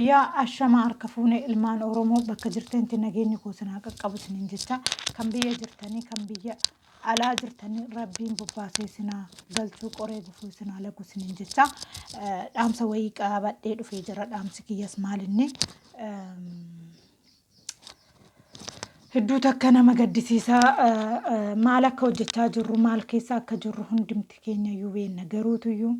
Yaa ashama harka fuune ilmaan Oromoo bakka jirtanitti nageenyi koo isin haa qaqqabu isiniin jecha kan biyya jirtanii kan biyya alaa jirtanii rabbiin bobbaasee isin haa galchuu qoree gufuu isin haa lagu isiniin jecha dhaamsa wayii qabadhee dhufee jira dhaamsi kiyyas maalinni hedduu takka nama gaddisiisaa maal akka hojjechaa jirru maal keessa akka jirru hundumti keenya iyyuu beekna garuutuyyuu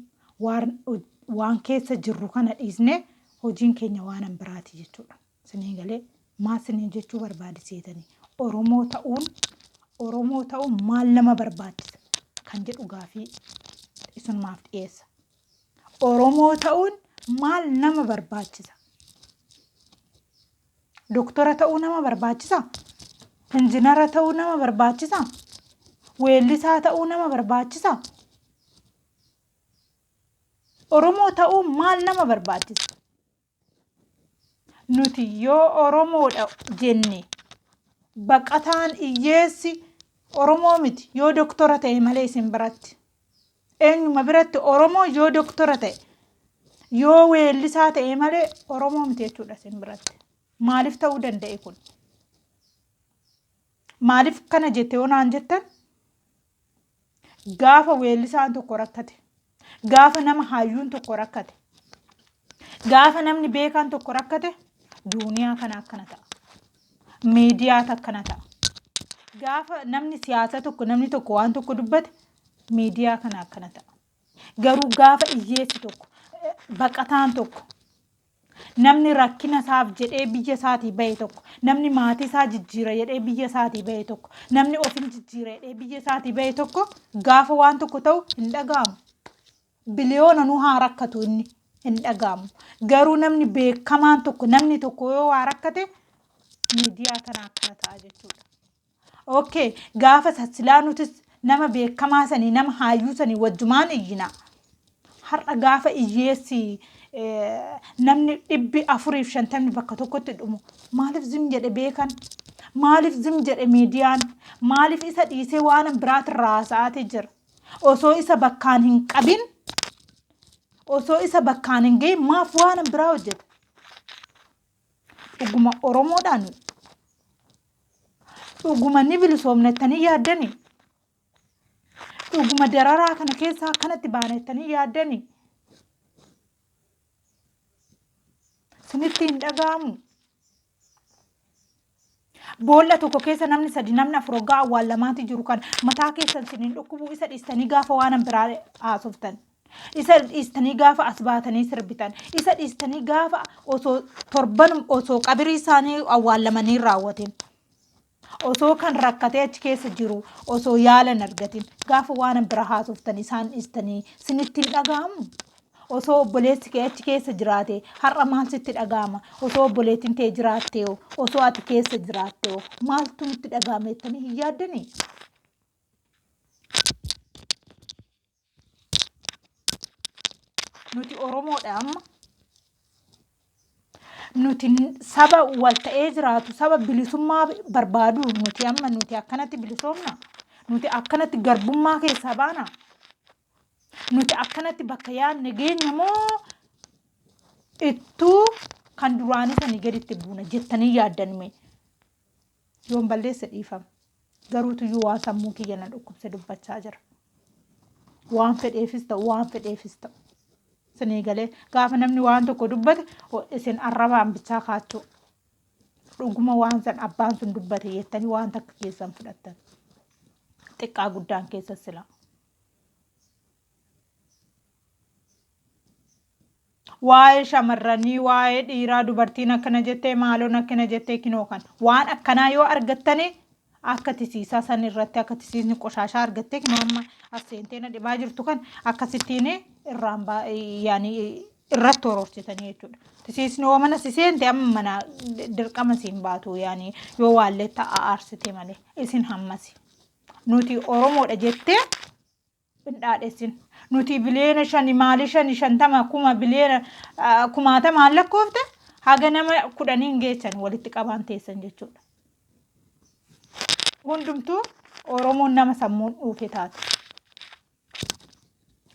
waan keessa jirru kana dhiisnee hojiin keenya waan biraati jechuudha. Isinii galee maal isiniin jechuu barbaade seetanii Oromoo ta'uun Oromoo ta'uun maal nama barbaachisa kan jedhu gaafii isunumaaf dhiyeessa. Oromoo ta'uun maal nama barbaachisa? Doktora ta'uu nama barbaachisa? Injinara ta'uu nama barbaachisa? Weellisaa ta'uu nama barbaachisa? Oromoo ta'uun maal nama barbaachisa? Nuti yoo Oromoodha jenne baqataan hiyyeessi Oromoo miti yoo doktora ta'e malee isin biratti. Eenyuma biratti Oromoo yoo doktora ta'e yoo weellisaa ta'e malee Oromoo miti jechuudha isin biratti. Maaliif ta'uu danda'e kun? Maaliif kana jette yoo naan jettan Gaafa weellisaan tokko rakkate, gaafa nama hayyuun tokko rakkate, gaafa namni beekaan tokko rakkate duuniyaa kana akkana ta'a. Miidiyaatu akkana ta'a. Gaafa namni siyaasa tokko namni tokko waan tokko dubbate miidiyaa kana akkana ta'a. Garuu gaafa hiyyeessi tokko baqataan tokko Namni rakkina isaaf jedhee biyya isaatii bahe tokko, namni maatii isaa jijjiira jedhee biyya isaatii bahe tokko, namni ofin jijjiira jedhee biyya isaatii bahe tokko gaafa waan tokko ta'u hin dhaga'amu. Biliyoona nu haa rakkatu inni hin dhaga'amu. Garuu namni beekamaan tokko namni tokko yoo waa rakkate miidiyaa kana akkana ta'a jechuudha. Okay, gaafa silaa nutis nama beekamaa sanii nama haayyuu sanii wajjumaan iyyina. Har'a gaafa iyyeessi namni 450 bakka tokkotti dhumu maaliif zim jedhe beekan? Maaliif zim jedhe miidiyaan? Maaliif isa dhiisee waan biraatirraa haasa'aati jira? Osoo isa bakkaan hin qabin osoo isa bakkaan hin gahin maaf waan biraa hojjeta? Dhuguma Oromoodhaa nuyi? Dhuguma ni bilisoomna jettanii yaaddanii? Dhuguma dararaa kana keessaa akkanatti baana jettanii yaaddanii? Isinitti hin dhaga'amu? Boolla tokko keessa namni sadi namni afur hoggaa awwaallamaati jiru kan mataa keessan isin hin dhukkubuu isa dhiistanii gaafa waan biraa haasoftan. Isa dhiistanii gaafa as baatanii sirbitan. Isa dhiistanii gaafa osoo torban osoo qabirii isaanii awwaallamanii raawwatin. Osoo kan rakkatee achi keessa jiru osoo yaala hin argatin gaafa waan bira haasoftan isaan dhiistanii sinitti hin dhaga'amu. Osoo obboleessi kee achi keessa jiraate har'a maal sitti dhaga'ama? Osoo obboleettiin tee jiraattee hoo? Osoo ati keessa jiraatte hoo? Maaltu nutti dhaga'ama jettanii hin yaaddanii? Nuti Oromoodha amma. Nuti saba wal ta'ee jiraatu, saba bilisummaa barbaadu nuti amma nuti akkanatti bilisoomna. Nuti akkanatti garbummaa keessaa baana. Nuti akkanatti bakka yaadne geenya moo ittuu kan duraanii sanii gaditti buuna jettanii yaaddan mee. Yoon balleesse dhiifama. Garuutuyyuu waan sammuu kiyya na dhukkubse dubbachaa jira. Waan fedheefis ta'u waan fedheefis ta'u. Isinii galee gaafa namni waan tokko dubbate isin arrabaan bichaa kaachuu. Dhuguma waan san abbaan sun dubbate jettanii waan takka keessan fudhattan. Xiqqaa guddaan keessa silaa. Waa'ee shamarranii, waa'ee dhiiraa dubartiin akkana jettee maaloon akkana jettee kinoo kan waan akkanaa yoo argattanii akka tisiisaa san irratti akka tisiisni qoshaashaa argattee kinoo amma as seentee na dhibaa jirtu kan akkasittiin irraan yaani irratti hororsitanii jechuudha. Tisiisni yoo mana si seente amma mana dirqama siin baatu yaani yoo waallee ta'a aarsite malee isin hammasi. Nuti Oromoodha jettee hin dhaadhessin. Nuti biliyoona shani maali shani shantama kuma biliyoona kumaatamaan lakkoofte haga nama kudhanii hin geessan walitti qabaan teessan jechuudha. Hundumtuu Oromoon nama sammuun dhuufe taate.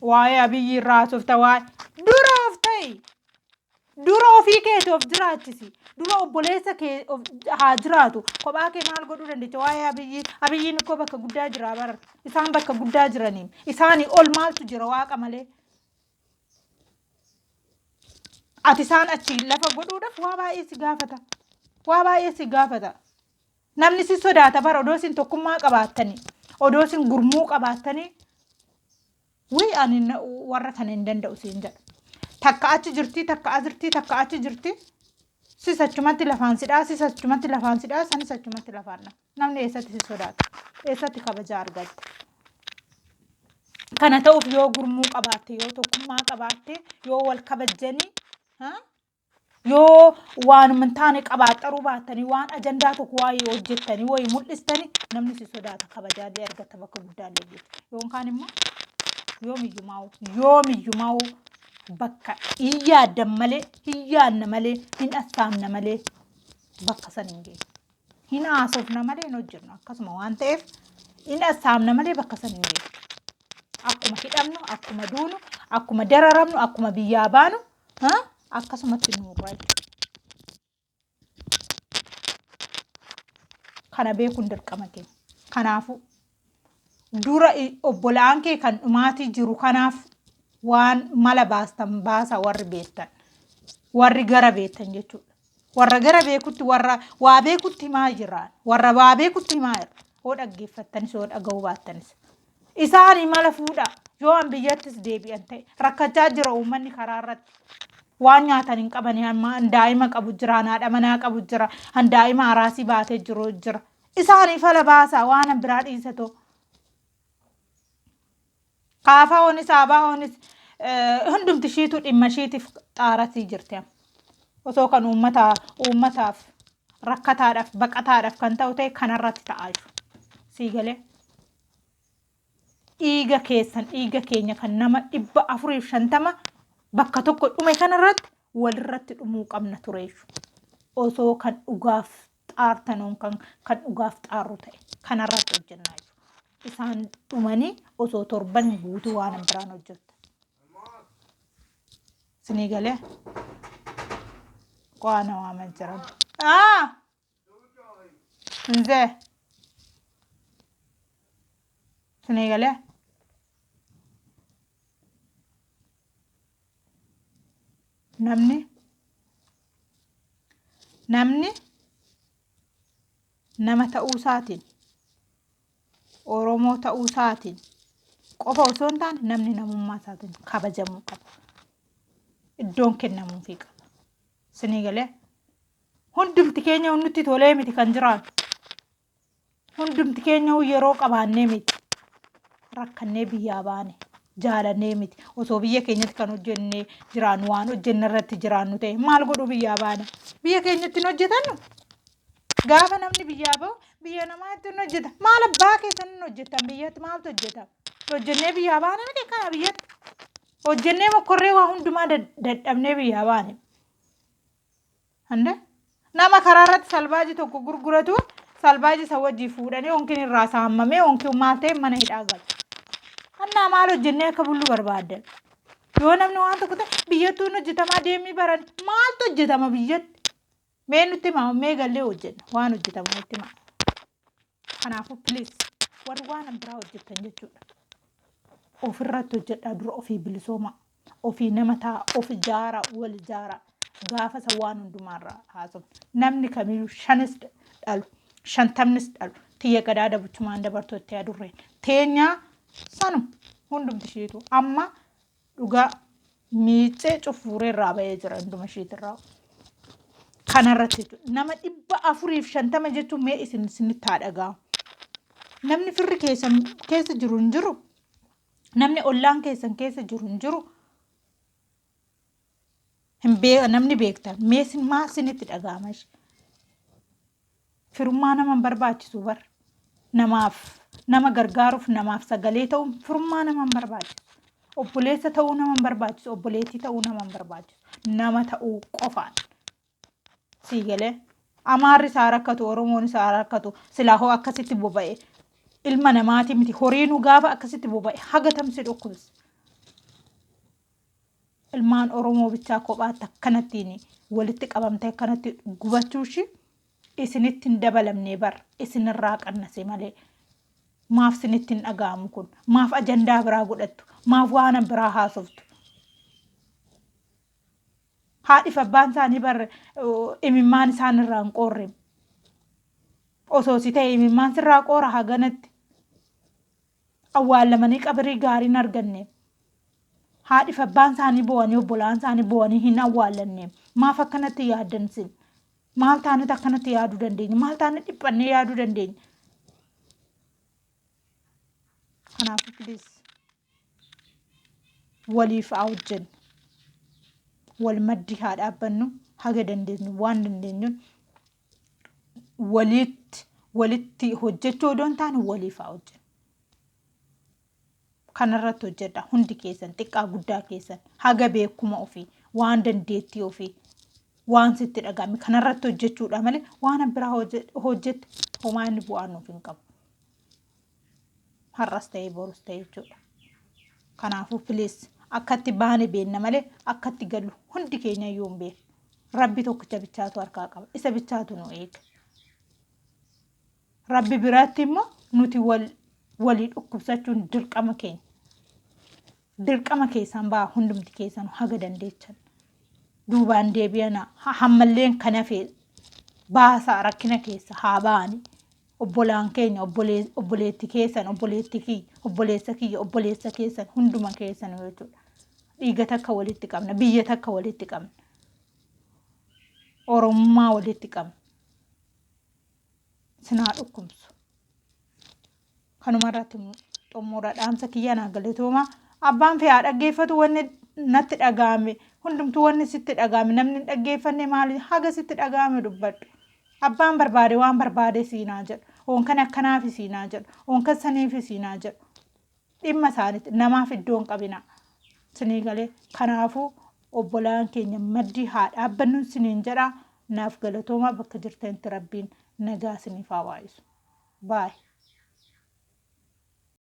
Waa'ee Abiyyi irraa haasofta waa'ee dura of ta'i. Dura ofii keeti of jiraachisi. Dura obboleessa kee of haa jiraatu. Kophaa kee maal godhuu dandeecha? Waa'ee Abiyyi, Abiyyiin ikkoo bakka guddaa jira bara. Isaan bakka guddaa jiraniin. Isaanii ol maaltu jira Waaqa malee? Ati isaan achi lafa godhuudhaaf waa baay'ee si gaafata. Waa baay'ee si gaafata. Namni si sodaata bara odoo isin tokkummaa qabaattanii, odoo isin gurmuu qabaattanii, wii ani warra kana hin danda'u siin jedha. Takka achi jirti, takka as jirti, takka achi jirti. Sis achumatti lafaan sidhaa, sis achumatti lafaan sidhaa, sanis achumatti lafaan dha. Namni eessatti si sodaata? Eessatti kabaja argatta? Kana ta'uuf yoo gurmuu qabaatte, yoo tokkummaa qabaatte, yoo wal kabajjanii, ha? Yoo waanuma hin taane qabaaxxaruu baattanii waan ajandaa tokko waa'ee hojjettanii wayii mul'istanii namni si sodaata, kabajaallee argatta, bakka guddaallee geessa. Yookaan immoo yoomiyyumaa'u yoomiyyumaa'u bakka hin yaaddan malee, hin yaadna malee, hin assaamna malee bakka san hin geenye. Hin haasofna malee hin hojjennu, akkasuma waan ta'eef hin assaamna malee bakka san hin geenye. Akkuma hidhamnu, akkuma duunu, akkuma dararamnu, akkuma biyyaa baanu, akkasumatti nuurraa jechuudha. Kana beekuun dirqama keenya. Kanaafuu dura obbolaan kee kan dhumaatii jiru kanaaf waan mala baastan baasa, warri beektan. Warri gara beektan jechuudha. Warra gara beekutti, warra waa beekutti himaa jiraan. Warra waa beekutti himaa jira. Hoo dhaggeeffattanis, hoo dhaga'uu baattanis. Isaanii mala fuudhaa. Yoo an biyyattis deebi'an ta'e rakkachaa jira uummanni karaa irratti. Waan nyaatan hin qabani, han daa'ima qabu jira, han haadha manaa qabu jira, han daa'ima araasii baatee jiru jira. Isaanii fala baasaa, waan an biraa dhiisatoo. Kaafaa'oonis aabaa'oonis hundumti ishiitu dhimma ishiitiif xaaratii jirti amma. Osoo kan uummata uummataaf, rakkataadhaaf, baqataadhaaf kan ta'u ta'e kanarratti ta'aa jiru. Sii galee? Dhiiga keessan, dhiiga keenya kan nama 450 bakka tokko dhume kanarratti walirratti dhumuu qabna tureeshu. Osoo kan dhugaaf xaartanoon kan dhugaaf xaarru ta'e kanarratti hojjennaa jiru. Isaan dhumanii osoo torban guutuu waan hin biraan hojjetta. Sinii galee? Qo'aa na waaman jiran. Ah! Nzee. Sinii galee? Namni nama ta'uu isaatiin, Oromoo ta'uu isaatiin qofa osoo hin taane namni namummaa isaatiin kabajamuu qaba. Iddoon kennamuufii qaba. Sinii galee? Hundumti keenya nutti tolee miti kan jiraatu. Hundumti keenya yeroo qabaannee miti. Rakkannee biyyaa baane. Jaalannee miti. Osoo biyya keenyatti kan hojjennee jiraannu, waan hojjenne irratti jiraannu ta'e maal godhuu biyyaa baana? Biyya keenyatti hin hojjetannu. Gaafa namni biyyaa bahu biyya namaatti hin hojjeta. Maal abbaa keessan hin hojjettan biyyatti, maaltu hojjetama? Hojjennee biyyaa baane miti kana biyyatti. Hojjennee mokkorree waa hundumaa dadhabnee biyyaa baane. Ande nama karaa irratti salbaaji tokko gurguratu salbaaji isa wajjii fuudhanii yookiin irraa saammamee yookiin maal ta'e mana hidhaa galu. Annaa maal hojjennee akka bullu barbaaddan? Yoo namni waan tokko ta'e biyyattuu hin hojjetamaa, deemii baran, maaltu hojjetama biyyatti? Mee nutti himaa, mee gallee hojjenna, waan hojjetamu nutti himaa. Kanaafuu please, warri waan biraa hojjettan jechuudha. Ofirratti hojjedhaa, dura ofii bilisooma. Ofii nama ta'a, of ijaara, wal ijaara. Gaafa isa waan hundumaarraa haasofna. Namni kamiyyuu shanis dhalu, shantamnis dhalu, tiyya gadaa dabuchumaan dabartu itti adurreen. Teenyaa sanu hundumti ishiitu amma dhugaa miicee cufuuree irraa ba'ee jira hunduma ishiitirraa. Kanarratti jechuudha. Nama 450 jechuun mee isin isinitti haa dhaga'amu. Namni firri keessan keessa jiru hin jiru. Namni ollaan keessan keessa jiru hin jiru. Hin bee namni beektan mee isin maal isinitti dhaga'ama ishee? Firummaa nama hin barbaachisu bar. Namaaf nama gargaaruuf, namaaf sagalee ta'uun firummaa nama hin barbaachisu. Obboleessa ta'uu nama hin barbaachisu. Obboleettii ta'uu nama hin barbaachisu. Nama ta'uu qofaan. Sii galee? Amaarri isaa rakkatu, Oromoon isaa rakkatu, silaa hoo akkasitti boba'e. Ilma namaatii miti, horiinuu gaafa akkasitti boba'e haga tamsi dhukkubsa. Ilmaan Oromoo bichaa kophaatti akkanattiin walitti qabamtee akkanatti gubachuu ishii isinitti hin dabalamnee bar, isinirraa qannase malee. Maaf isinitti hin dhaga'amu kun? Maaf ajandaa biraa godhattu? Maaf waan biraa haasoftu? Haadhiif abbaan isaanii bar imimmaan isaan irraa hin qoorre. Osoo si ta'e imimmaan sirraa qoora haganatti. Awwaallamanii qabirii gaarii hin arganne. Haadhiif abbaan isaanii boo'anii, obbolaan isaanii boo'anii hin awwaallanne. Maaf akkanatti yaaddan isin? Maal taanetu akkanatti yaaduu dandeenya? Maal taane dhiphannee yaaduu dandeenya? Kanaafuu please waliif haa hojjennu. Wal maddii haa dhaabbannu, haga dandeenyu waan dandeenyuun walitti walitti hojjechuu odoo hin taane waliif haa hojjennu. Kanarratti hojjedha hundi keessan, xiqqaa guddaa keessan, haga beekuma ofii, waan dandeettii ofii, waan sitti dhaga'ame kanarratti hojjechuudha malee waan biraa hojjette homaa inni bu'aa nuuf hin qabu. Har'as ta'ee borus ta'e jechuudha. Kanaafuu please, akkatti baane beenna malee akkatti gallu hundi keenya iyyuu hin beeknu. Rabbi tokkicha bichaatu harkaa qaba. Isa bichaatu nu eega. Rabbi biratti immoo nuti wal walii dhukkubsachuun dirqama keenya. Dirqama keessan ba'a hundumti keessan haga dandeechan. Duubaan deebi'ana hammalleen kan hafe baasaa, rakkina keessa haa ba'ani. Obbolaan keenya, obboleetti keessan, obboleetti kiyya, obboleessa kiyya, obboleessa keessan, hunduma keessan jechuudha. Dhiiga takka walitti qabna, biyya takka walitti qabna. Oromummaa walitti qabna. Sinaa dhukkubsu. Kanuma irratti xumura dhaamsa kiyya, naa galatooma. Abbaan fe'aa dhaggeeffatu, wanni natti dhaga'ame hundumtuu, wanni sitti dhaga'ame namni hin dhaggeeffanne maali, haga sitti dhaga'ame dubbadhu. Abbaan barbaade waan barbaade siinaa jedhu. Oon kan akkanaaf siinaa jedhu. Oon kan saniif siinaa jedhu. Dhimma isaaniitti namaaf iddoo hin qabina. Sinii galee? Kanaafuu obbolaan keenya maddii haa dhaabbannu siniin jedha. Naaf galatooma, bakka jirtanitti Rabbiin nagaa siniif haa waa'isu. Baay'ee.